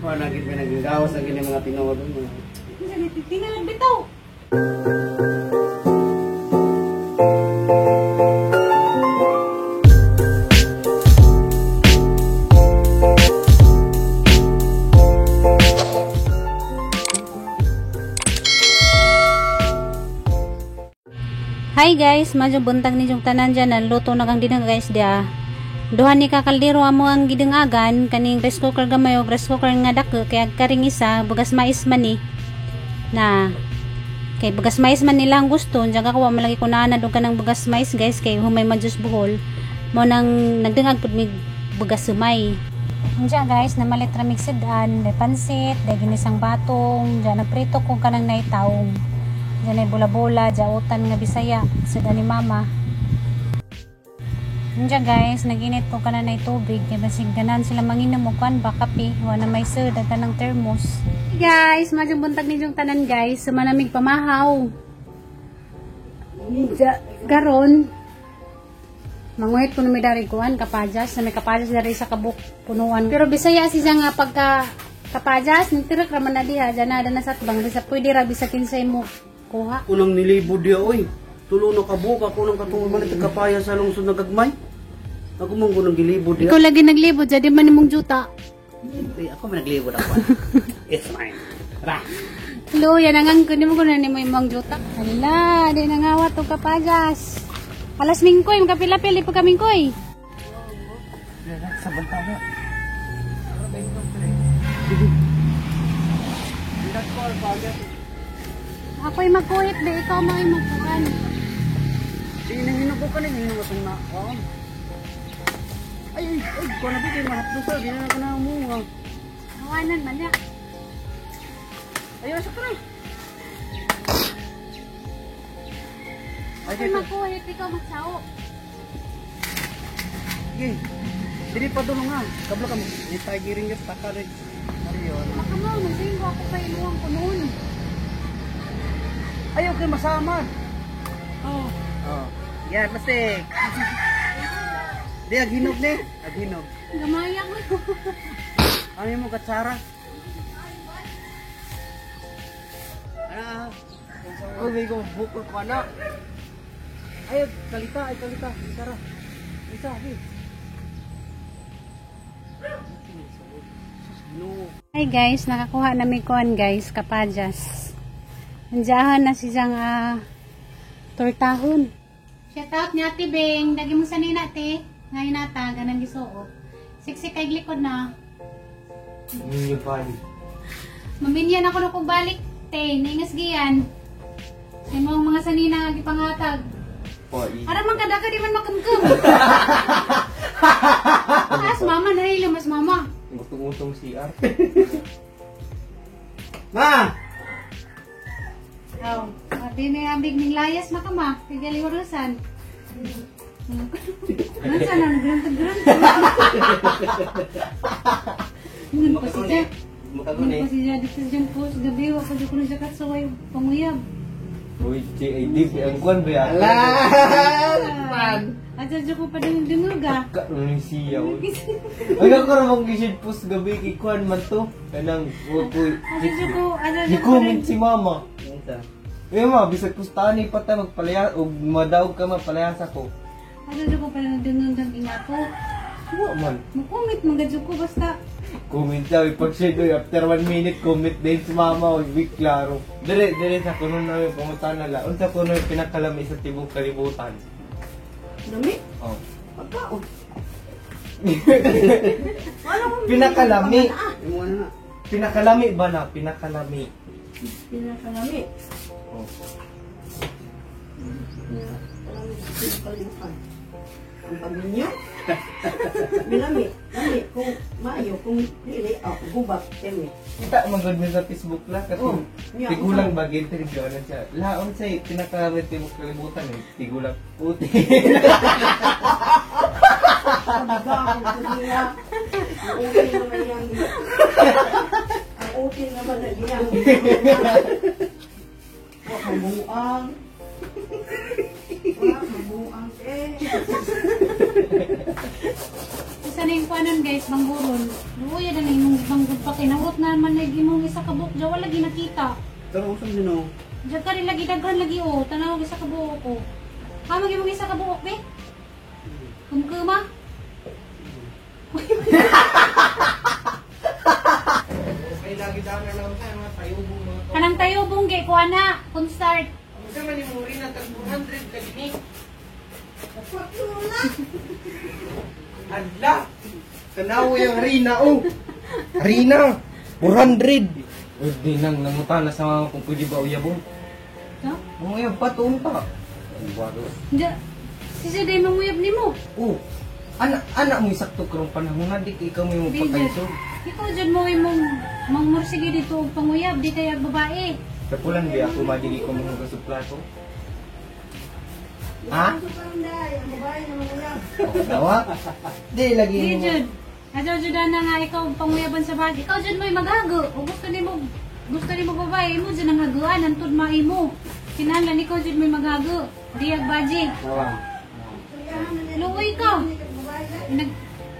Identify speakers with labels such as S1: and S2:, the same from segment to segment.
S1: Wala gid may naggawas ang gini mga tinuod mo.
S2: Tingnan bitaw. Hi guys, medyo buntag ninyong tanan dyan. Luto na kang dinang guys dia. Duha ni ka kaldero amo ang gidungagan kaning rice cooker gamay og rice cooker nga dako kay karing isa bugas mais man ni. Na kay bugas mais man nila ang gusto, diyan ka wa man lagi kunana dug kanang bugas mais guys kay humay man jus buhol. Mo nang nagdungag pud mig bugas sumay. Unja guys, namalit ra mig sidan, day pansit, day ginisang batong, diyan nagprito ko kanang naitawong. Diyan ay bola-bola, jautan nga Bisaya, sa ni mama. Diyan guys, naginit ko kanan ay tubig, kaya basig ganan sila manginom og kuan ba kape, wala may sud ang kanang thermos. Hey guys, madyong buntag ninyong tanan guys, sumanamig pamahaw. Diya, garon, manguhit ko na may dari kuan, kapajas, na may kapajas dari sa kabuk punuan. Pero Bisaya siya nga pagka kapajas, nitirak raman na diha, dyan na sa atbang, bisa pwede ra, bisa kinsay mo. Kuha.
S1: Unang nilibo diya oy. Tulo na kabuok ako nang katungod man ito kapaya sa lungsod na gagmay. Ako man ko nang gilibod diya.
S2: Ikaw lagi naglibod, jadi man nimong juta.
S1: Eh, ako man naglibod ako. It's mine. Ra.
S2: Hello, yan ang angko nimo ko na nimo imong juta. Hala, di nangawat og kapajas. Alas mingkoy, makapilapil di pa kamingkoy.
S1: Sa banta ba?
S2: Ako'y magkuhit ba? Ikaw mga magkuhan.
S1: Sige, nanginog ko ka na. Nanginog itong na. Ay, ay, ay. Kuha na ba kayo mahapdo sa. Gina na ka na mo.
S2: Hawanan man niya.
S1: Ayaw, sa try.
S2: Ako'y magkuhit. Ikaw magsao.
S1: Sige. Dili pa doon nga. Kabla ka mo. Di tayo giring yung takalig. Marion.
S2: Baka mo, magsinggo ako pa iluwang ko noon.
S1: Ayaw kayo masama.
S2: Oh.
S1: Oh. Yan, plastic. Di, aghinog ni. Aghinog.
S2: Gamaya ko.
S1: Ano yung mga katsara? Ano? Oh, may ko bukol ko na. Ay, kalita, ay kalita. Tara. Isa, hey.
S2: Hi guys, nakakuha na may kuan guys, kapajas. Andiyan na si siyang tortahon. Shout out ni Ate Beng. Dagi mo sanina te. Ngayon nata, ganang gisuo. Siksik kay likod na.
S3: Minyo balik.
S2: Maminyan ako na kung balik te. Naingas giyan. Sa imong mga sanina nga gipangatag. Ara man kadaka di man makumkum. As mama nahilo mas mama.
S3: Gutong-utong CR.
S1: Ma!
S2: Oh, di na ambig ning layas makama, kay urusan. Urusan ang grant-grant. Mun pa siya. Mun pa siya dito dyan po sa gabi, wa pa ko na siya katsuway panguyab.
S3: Uy, JAD, ang kuan ba yan?
S1: Ala! Man!
S2: Adya dyan ko pa dungog ah.
S3: Ka, ano siya? Ang ako ramang gisid po sa gabi, kay kuan man to. Kanang, wag ko.
S2: Adya dyan ko, adya dyan ko.
S3: Di-comment si mama. Eh ma, bisag kustani pa ta magpalaya og madaog ka magpalayas ako.
S2: Ano dyan ko pa dungog ang inako.
S3: Wa man.
S2: Makumit mga dyan ko basta.
S3: Comment daw ipag-share doy after 1 minute comment din si mama og big klaro. Dire dire sa kuno namin pangutan na la. Unsa kuno yung pinakalami sa tibok kalibutan?
S1: Dami?
S3: Oh.
S1: Pagkaon.
S3: Pinakalami.
S1: Yung ano na.
S3: Pinakalami ba na? Pinakalami.
S1: Pinakalami.
S3: Oh.
S1: Pinakalami sa pinakalimutan. Ang pagminyo. Milami. Lami. Kung maayo, kung dili, oh, gubat. Kami.
S3: Kita magod mo sa Facebook la kasi
S1: Oh, yeah,
S3: tigulang ba interview na siya. La unsay pinakalami tibok kalibutan eh. Tigulang puti.
S1: Ang okay naman yan. Ang okay naman na yan. Wa mabuang. Wa mabuang eh.
S2: Isa na yung kuanon guys, bangguron. Luya na na yung banggod pa kay Kay nahurot na man na imong isa ka buok. Diyan wala lagi nakita.
S4: Pero usam din oh.
S2: Diyan ka rin lagi daghan lagi oh. Tanaw isa ka buok ko. Ha mag imong isa ka buok be? Kumkuma?
S3: May lagi daan na lang tayo, mga tayubong mga to.
S2: Kanang tayo bungge kuha na. Kung start.
S3: Unsa man ni mo rin ang tag 400 ka gini? Adla.
S4: Tanaw yung Rina oh. Rina 400.
S3: Uy, di nang nangutana sa mga kung pwede ba uyabon.
S2: No?
S3: Manguyab pa tuon pa.
S2: Diyan. Sisa day manguyab nimo.
S3: Oh. Ana ana mo sakto karong panahon na di kay ikaw mo yung
S2: Di,
S3: pagkaiso.
S2: Ikaw dyan mo imong mangmursige dito og panguyab di kaya babae.
S3: Kapulan biya ako madili ko manghugas og plato. Ha?
S1: Ang day, ang babae na manguyab.
S3: Oh, dawa.
S4: Di lagi
S2: Di
S4: mo.
S2: jud. Adyo jud na nga ikaw ang panguyaban sa bahay. Ikaw jud mo'y maghago. O gusto nimo babae imo jud ang haguan antud maimo. Kinahanglan ikaw jud mo'y maghago. Di ag baji.
S4: Dawa.
S2: Luoy ka. Inag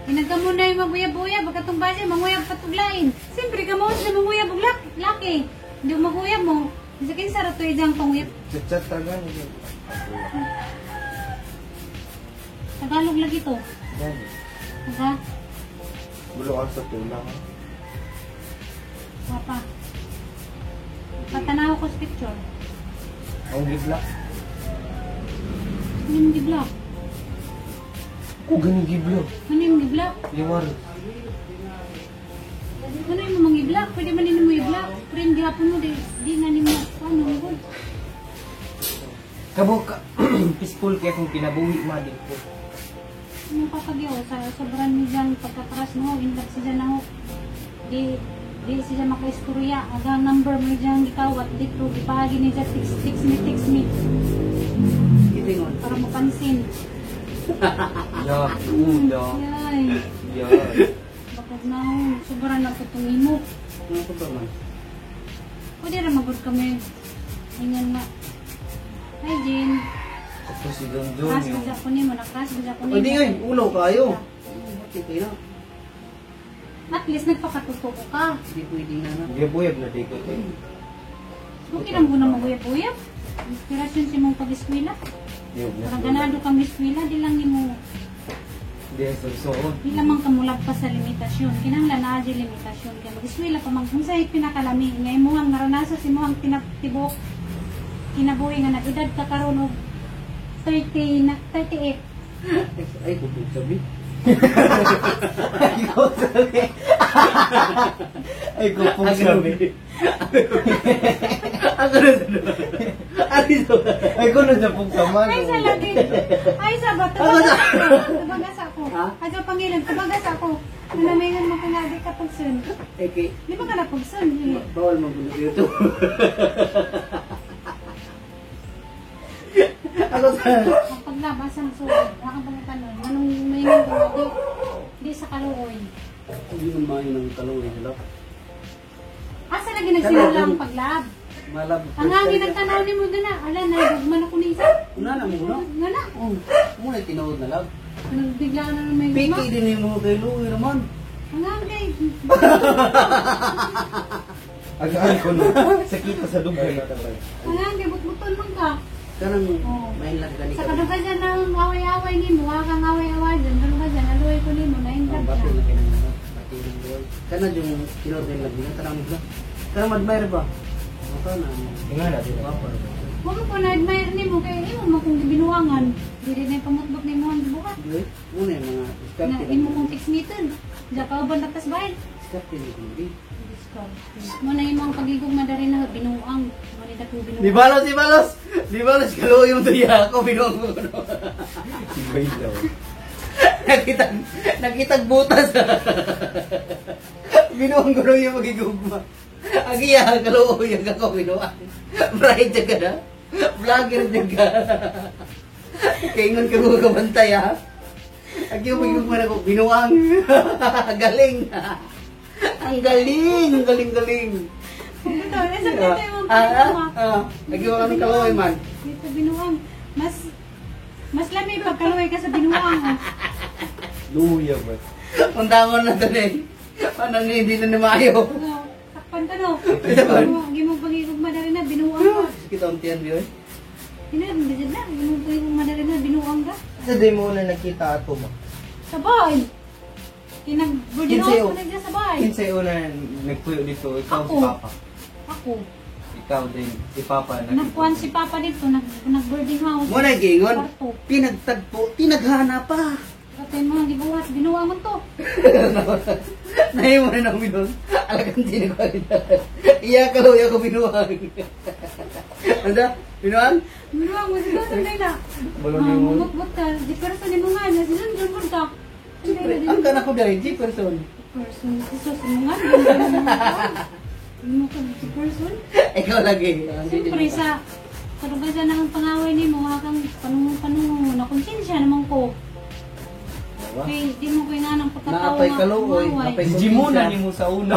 S2: Inagkamo na yung maguyab-uyab, pagkatong baji, manguyab patuglain. Siyempre, kamo sa manguyab og laki. Hindi mo maguyab mo. Sa kinsa ra to ijang panguyab.
S3: Chat-chat taga ni.
S2: Tagalog lagi to.
S3: Gani.
S2: Diba?
S3: Bulo ka sa tulang.
S2: Papa. Patanaw ko sa picture.
S3: Ang gibla.
S2: Ano yung giblock?
S3: Ko gani gibla.
S2: Ano yung giblock?
S3: Liwar.
S2: Ano yung mga i-block? Pwede man din mo i-block. Pero yung gihapon mo, di na nimo. Ano mo?
S3: Kabo ka peaceful kay akong kinabuhi ma din ko.
S2: Ano papagyo? Sa sobrang ni dyan pagkatras mo, in love siya na ho. Di siya makaistorya. Agang number mo dyan gitawat dito. Gipahagi ni dyan, text, text me, text me.
S4: Kitingon.
S2: Para mapansin.
S3: Ya, uda.
S2: Yay.
S3: Ya.
S2: Bakit na ho, sobrang naputong imo.
S4: Ano ko ba man?
S2: Pwede ra magod kami. Ingan na. Hi, Jane.
S3: Kapo si Don John
S2: Crush
S3: yung.
S2: ba ko nimo? Na-crush ba ko nimo?
S4: O di ngay, ulo kayo. Bakit kayo?
S2: At least nagpakatotoo ka.
S4: Di pwede na na.
S3: Gibuyab na di ko to.
S2: Okay lang mo na maguyab-uyab. Inspirasyon si mong pag-eskwela.
S3: Yun na.
S2: Para ganado kang eskwela, di lang nimo,
S3: Di sa suod.
S2: di lamang ka mulagpas sa limitasyon. Kinahanglan naa jud limitasyon. Kaya mag-eskwela pa man kung sa'y pinakalami nga imuhang naranasan si imuhang tinatibok kinabuhi nga nag-edad ka karon og 30 na 38.
S4: Ay, kupog sabi.
S3: Ay ko sabi. Ay ko pong sabi.
S4: Ako na sa
S3: Ay ko na sa pong sama.
S2: Ay sa lagi. Ay sa ba tubagas ako. Tubagas ako.
S4: Ha?
S2: Adyo pangilan tubagas ako. Nanamingan mo kung nga di ka pagsun.
S4: Eh, kay,
S2: Di ba ka napagsun? Eh.
S4: bawal magulo YouTube. Ako sa...
S2: Ang paglabas ang suod, akang pangutanon, anong may di, di sa kaluoy.
S4: Hindi man maayo ng kaluoy nila.
S2: Asa lagi nagsimula ang paglab?
S4: Malab.
S2: Ang hangin nagtanaw ni mo na, ala na, gugman ako ni isa.
S4: Una na mo, no?
S2: Nga na.
S4: Oh, muna tinuod na lab.
S2: Bigla na naman may gugma.
S4: Piki din mo kay Louie naman.
S2: Ang hangin.
S3: Agaan ko no. Sakita sa dugay.
S2: Ang hangin, butbuton man ka.
S4: Kanang
S2: Oo.
S4: main lang gani
S2: Sa
S4: ka.
S2: kaduga dyan ang away-away ni mo, wakang away-away dyan, kaduga dyan, aluay ko ni mo,
S4: Ang
S2: naindak
S4: bato
S2: na.
S4: na kay nang bato ng buhay. Kana yung tinuod din lagi na tanang nila. Kanang admire ba? Maka na.
S3: Nga na din.
S4: Guwapo ra ba?
S2: Huwag ko na-admire ni mo, kaya imo mo kong gibinuangan. Dili na yung pamutbot ni mo ang buhat.
S4: Di, muna yung mga
S2: Na,
S4: diskarte.
S2: imo kong text meter. Diyan ka uban latas bahay.
S4: Diskarte ni kundi.
S2: Mo na imong pagigong madari na binuang. Mo ni dakong binuang.
S4: Di balos, di balos. Di balos kaluoy yung tuya ako binuang ko no.
S3: Si Bay daw.
S4: Nakita nakitag butas. Binuang ko no yung magigugma. Agiya kaluoy ang ako binuang. Bride ka na. Vlogger din ka. Kaingon ka mo kabantay ha. Agi yung magigugma na ko binuang. Galing. Ang galing, ang galing-galing.
S2: Ito, eh, sa dito yung
S4: Ah, ah,
S2: pagigugma.
S4: ah. Agi mo kami kaluoy man.
S2: Dito binuang. Mas lami pag kaluoy ka sa binuang. Oh.
S3: Luya ba?
S4: Undangon na to eh. Paano ni hindi na maayo?
S2: Oo, takpan ka no. Gimong pagigugma dali na, binuang ka.
S4: Kita ang tiyan yun.
S2: Hindi na, gimong pagigugma dali na, binuang ka.
S3: Sa day mo na nakita ato mo.
S2: Sabay. Kinag-boarding
S3: Kinsay
S2: house
S3: o-
S2: ko na dyan sabay.
S3: Kinsay una nagpuyo dito, ikaw
S2: Ako.
S3: si Papa.
S2: Ako.
S3: Ikaw din, si Papa.
S2: Nagkuhan si Papa dito, nag-boarding house.
S4: Mo na gingon.
S2: Kwarto.
S4: Pinagtagpo, tinaghana pa.
S2: Katay mo ang gibuhat, binuang mo to.
S4: Nahimo na nang binuang. Alagang tinagwalidad. Iya ka iya ko binuang. Anda? Binuang?
S2: Binuang mo, siguro sanday na.
S3: Balon ni mo.
S2: Mamutbot ka, di person ni mo nga, nasa London mo ka.
S4: Siyempre, ang kanak ko dahil, G person.
S2: Person, Jesus, mo nga, mo ka, si person.
S4: Ikaw lagi.
S2: Siyempre, sa karugasan na ang pangaway ni mo, hakang panungo-panungo, na konsensya naman ko.
S4: Diba?
S2: Kay, di mo ko nga ng pagkatao
S4: Naapay
S2: nga
S4: kaluoy,
S2: umaway.
S4: napay-
S3: Di muna ni mo sa una.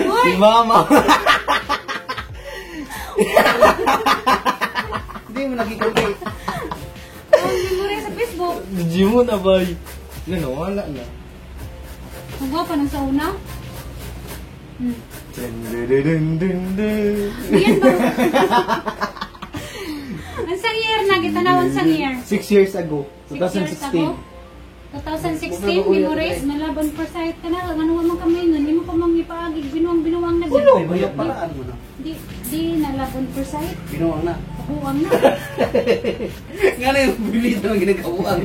S2: Uy!
S3: Si Mama.
S4: Hindi mo nagiging
S2: Ang memory sa Facebook.
S3: Di mo na ba? Ano, wala na.
S2: Ang pa nang sa una.
S3: Dun, dun, dun, dun, dun.
S2: Yan ba? Ang sang year na, gitanaw ang sang year.
S3: 6 years ago,
S2: 6 years ago.
S3: 2016.
S2: 2016, memorize, nalaban for sight ka na. Ano man kamay nun, hindi mo pa mang ipaagig, binuang-binuang na.
S3: Ulo!
S4: Ay, paraan mo na.
S2: Di, di nalaban for sight.
S4: Binuang na.
S2: Buang na.
S4: Nga na yung bilis ng ginagawa.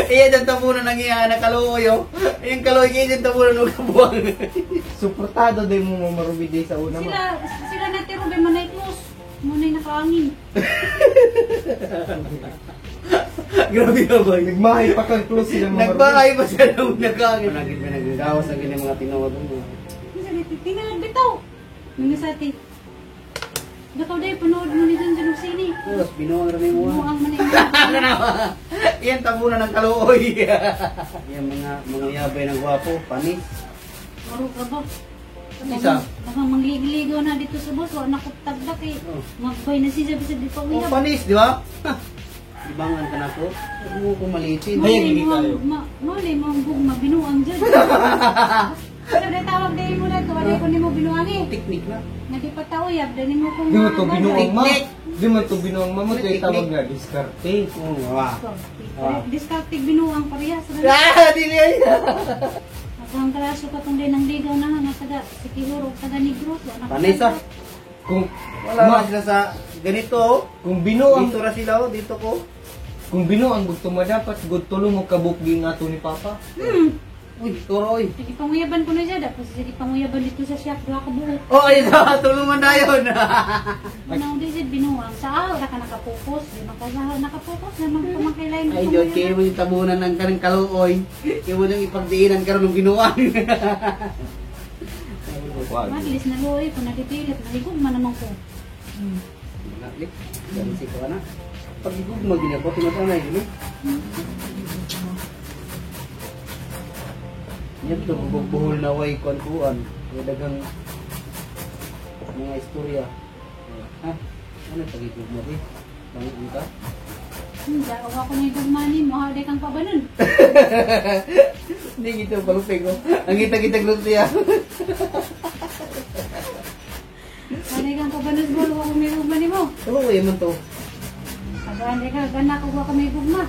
S4: Iya, dyan tapunan ng iya na kaluoy, oh. Yung kaluoy, iya dyan tapunan ng kabuang.
S3: Suportado din mo mamarubi day sa una mo.
S2: Sila na tiro, bay manay close. Muna'y nakaangin.
S4: Grabe na ba?
S3: Nagmahay pa kang close sila mamarubi.
S4: Nagbahay pa siya nung nagkangin. Nagit may naggawas ang ganyan mga tinawag mo.
S2: Tingnan bitaw. Mga sa ati. Bitaw day, panood mo ni John John og sini.
S4: Tapos binuang rin mo.
S2: Buang man na
S4: Iyan tapunan ng kaluoy. Yan mga yabay ng gwapo, panis.
S2: Maro ka ba?
S4: Isa.
S2: Baka mangligligaw na dito sa bus, wala na ko tagdak eh.
S4: Oh.
S2: Magbay na siya bisa di pa
S4: Oh,
S2: uyab.
S4: panis, di ba? Ha. Ibangan ka na ko. Huwag mo ko maliitin.
S3: Ay, hindi tayo.
S2: Mali mo ang gugma, binuang dyan. Sabi tawag dahil mo na ito, wala ko nimo binuang eh.
S4: Teknik na.
S2: Nagipatauyab, dahil mo kung
S3: Di mo to binuang ma.
S4: Teknik.
S3: Di mo to binuang ma. Mo to
S4: Teknik.
S3: tawag nga diskarte.
S4: Oo, wow. Ah.
S2: Diskarte binuang parehas.
S4: Ah, dili ay.
S2: Ako ang kalaso ka tong din ang ligaw na nga taga Sikihor o taga Negros. Wala ka
S4: Panis ah.
S3: Kung
S4: Wala
S3: ma,
S4: na sila sa ganito oh.
S3: kung binuang
S4: Dito ra sila oh, dito ko.
S3: kung binuang gusto mo dapat good tulo mo kabukgi nga to ni Papa.
S4: Uy, turo oy.
S2: Sige panguyaban ko na siya. Dapat sige panguyaban dito sa shop. Duha ka buhok.
S4: Oh, ay tulungan na yun.
S2: Manaw di siya binuang. Sa aw, ka nakapokus. Di makasahaw nakapokus. Naman kumakailain.
S4: Ay, John, kaya mo yung tabunan ng kanang kaluoy. Kaya mo yung ipagdiinan karon ng binuang.
S3: Wag.
S2: Mabilis na loy. Kung nadipilit, nahigugma naman ko.
S4: Ganun si ko na. Pag igugma gina ko, tinutanay gini. Yan to, buhol na way kuan-kuan. May daghang mga istorya. Ha? Ano pag-igugma di? Bangon ka?
S2: Hindi, ako ako na higugma ni mo. Haday kang pabanon.
S4: Hindi kita palupig ko. Ang kita-kita siya.
S2: Haday kang pabanon. Bol, ako may higugma ni mo.
S4: Kaluoy man to.
S2: Pag ka, gana ko ako may higugma.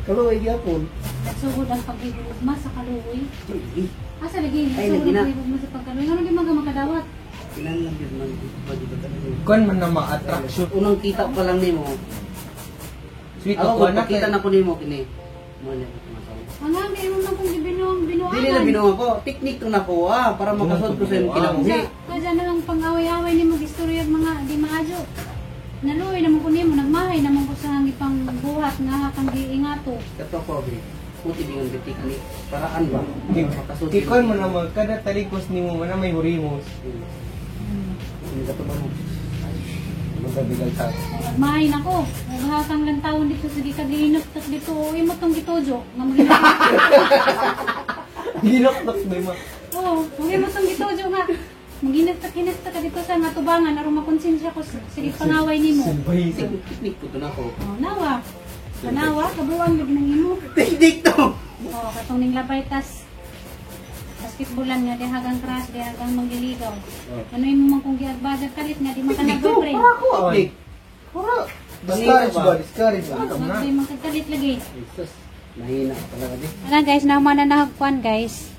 S4: Kaluoy gyapon.
S2: Nagsugod ang pagigugma sa kaluoy.
S4: Ay,
S2: Asa lagi?
S4: Ay,
S2: Nagsugod
S4: lagi
S2: ang
S4: na.
S2: pagigugma sa pagkaluoy. Ano di mga makadawat?
S4: Kinahanglan gyud man pag-ibag.
S3: Kuan man na ma-attraction.
S4: Unang kita pa lang nimo.
S3: Sweet
S4: Ako
S3: ako na
S4: kita na ko nimo kini. Mo na ko tumasaw.
S2: Ang ang di mo man kung gibinuang binuangan.
S4: Dili na binuang ko, teknik to nakuha para makasod ko sa imong kinabuhi.
S2: Kaya na lang pang-away-away nimo gistorya og mga di maayo. Naluoy naman ko nimo, nagmahay naman ko sa ipang buhat nga kang giingato.
S4: Kato ko bi. Puti bingon bi teknik. Paraan ba? Makasod.
S3: Kikuan mo na man kada talikos nimo man na may hurimos.
S4: Ini kato ba mo?
S3: Magabigal ta.
S2: Nagmahay na ko. Ug kang lang taon dito sige kag gihinuktok dito. O imo tong gitojo nga maghinuktok.
S3: Ginoktok ba mo?
S2: Oo, ug imo tong gitojo nga. Maghinuktok-hinuktok ka dito sa nga tubangan aron makonsensya ko sige pangaway nimo.
S3: Silbay.
S4: Teknik ko to nako.
S2: Oh, nawa. Tanawa, kabuang lagi nang imo.
S4: Tindik to.
S2: Oo, katong ning labay tas basketballan nga dihagang crush, dihagang manggiligaw. Ano imo man kung giadbasa kalit nga di man ka na boyfriend.
S4: Para ko aplik.
S3: Para. Discourage ba? Discourage ba?
S2: Di man kagalit lagi.
S4: Jesus, mahina talaga di.
S2: Ana guys, naman na nahagkuan guys.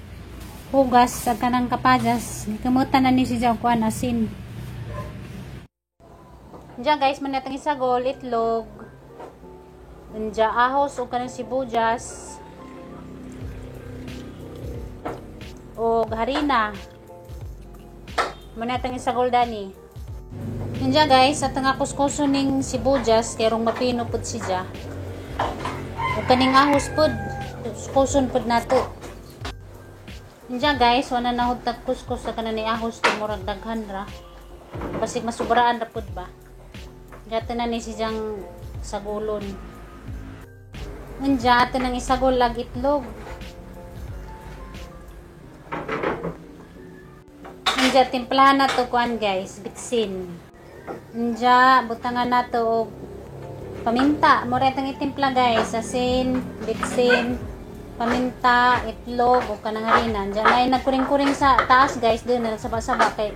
S2: Hugas sa kanang kapajas. Gikamutan na ni si Jaw kuan asin. Diyan guys, manatang isagol, itlog. Unja ahos o kanang sibuyas. O harina. Manatang isagol dani. Unja guys, at nga kuskuso ning sibuyas kay rong mapino pud siya. O kaning ahos pud, kuskuson pud nato. Unja guys, wala na hud tag kuskus sa kanan ni ahos kay murag daghan ra. Basig masubraan ra pud ba. Gata na ni siyang sagulon. Unja ato nang isagol lag itlog. Unja timplahan na to kuan guys, bitsin. Unja butangan na to og paminta. Mura itong itimpla guys, asin, bitsin, paminta, itlog o kanang harina. Unja na nagkuring-kuring sa taas guys, doon na nagsaba-saba kay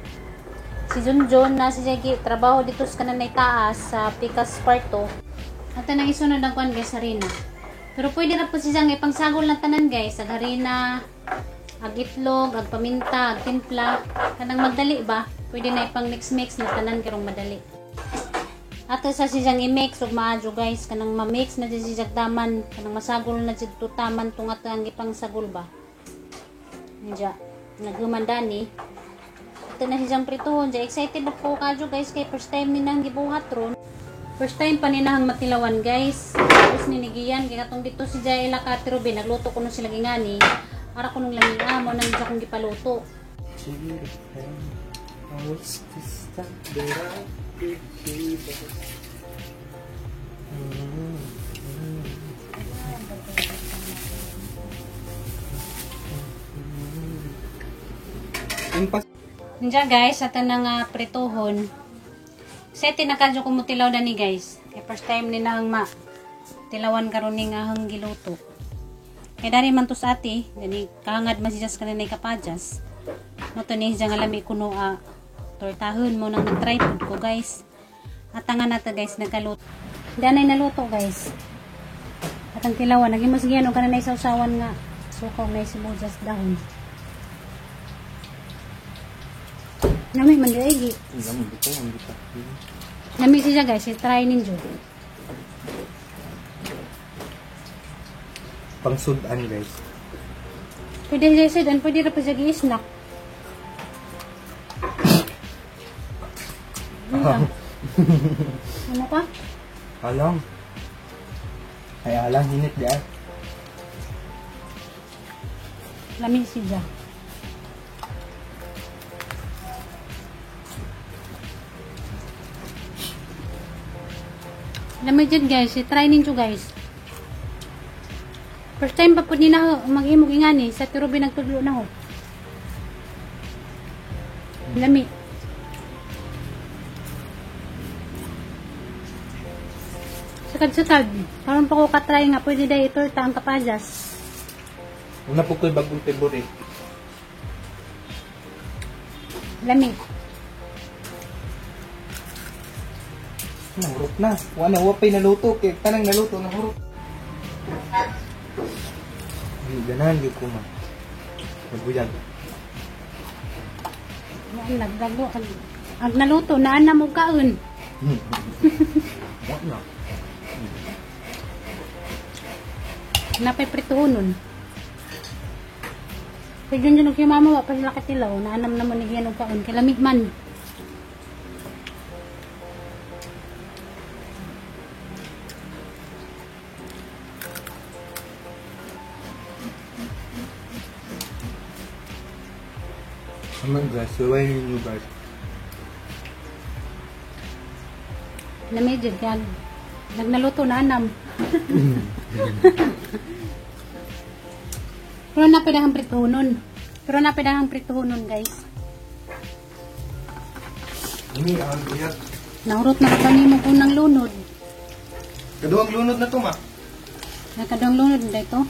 S2: si Junjun na si Jackie trabaho dito sa kanan taas sa Pikas Kwarto. At nang isunod ang kuan guys, harina. Pero pwede na po siya nga ipangsagol na tanan guys, ag harina, ag itlog, ag paminta, ag timpla. Kanang magdali ba? Pwede na ipang mix-mix na tanan karong madali. Ato sa siyang i-mix ug maadyo guys, kanang ma-mix na siya taman, kanang masagol na siya tutaman tung ato ang ipangsagol ba. Diya, nagumanda ni. Ito na siyang prituhon. Diya, excited na po kadyo guys kay first time ni nang gibuhat ron. First time pa ni nang matilawan guys. Tapos ninigiyan kay katong dito si Jaela ka Ate Ruby, nagluto ko nun sila gingani. Ara ko nung lamia mo nang siya kong gipaluto.
S3: Impas.
S2: Diyan guys, ato na nga prituhon. Excited na kadyo kumutilaw na ni guys. Kay first time ni nang ma tilawan karon ni nga hang giluto. Kay dari man to sa ate, gani kahangad man siya sa kananay kapajas. Mo to ni siya nga lami kuno tortahon mo nang nag-try food ko guys. At nga nato guys nagkaluto. Danay naluto guys. At ang tilawan naging mas giyan og kananay sawsawan nga sukaw na sibuyas dahon. Nami man di. Nami siya guys, try ninyo.
S3: Pangsudan guys.
S2: Pwede siya sudan, pwede ra pa siya gi-snack. Ano ka?
S3: Alang. Ay alang hinit di ay.
S2: Lami siya. Lami dyan guys, try ninyo guys. First time pa po ni na maghimog ingani sa Tirubi nagtudlo na ho. Lami. Sakad-sakad. Karon pa ko katry nga pwede dahil itorta ang kapajas.
S3: Una po ko'y bagong favorite.
S2: Lami.
S3: Nahurot na. Wala, wala pa'y naluto. Kaya tanang naluto, nahurot. Hindi, ganahan di ko ma. Nagbuyag.
S2: Wala, nagdago. Ang naluto, naan na mo kaon.
S3: Wala na.
S2: Napay prituhon nun. Pwede yun dyan yung mama, wala pa sila katilaw. Naanam naman ni Giyan og kaon. Kay lamig man.
S3: Come on guys, suwayin ninyo guys.
S2: Lamig dyan, kaya nagnaluto na anam. Pero napidahang prituhonon. Pero napidahang prituhonon guys.
S3: Ini ang buyag.
S2: Nahurot na ka nimo kunang lunod.
S3: Kaduang lunod na to ma.
S2: Nakadong lunod na ito.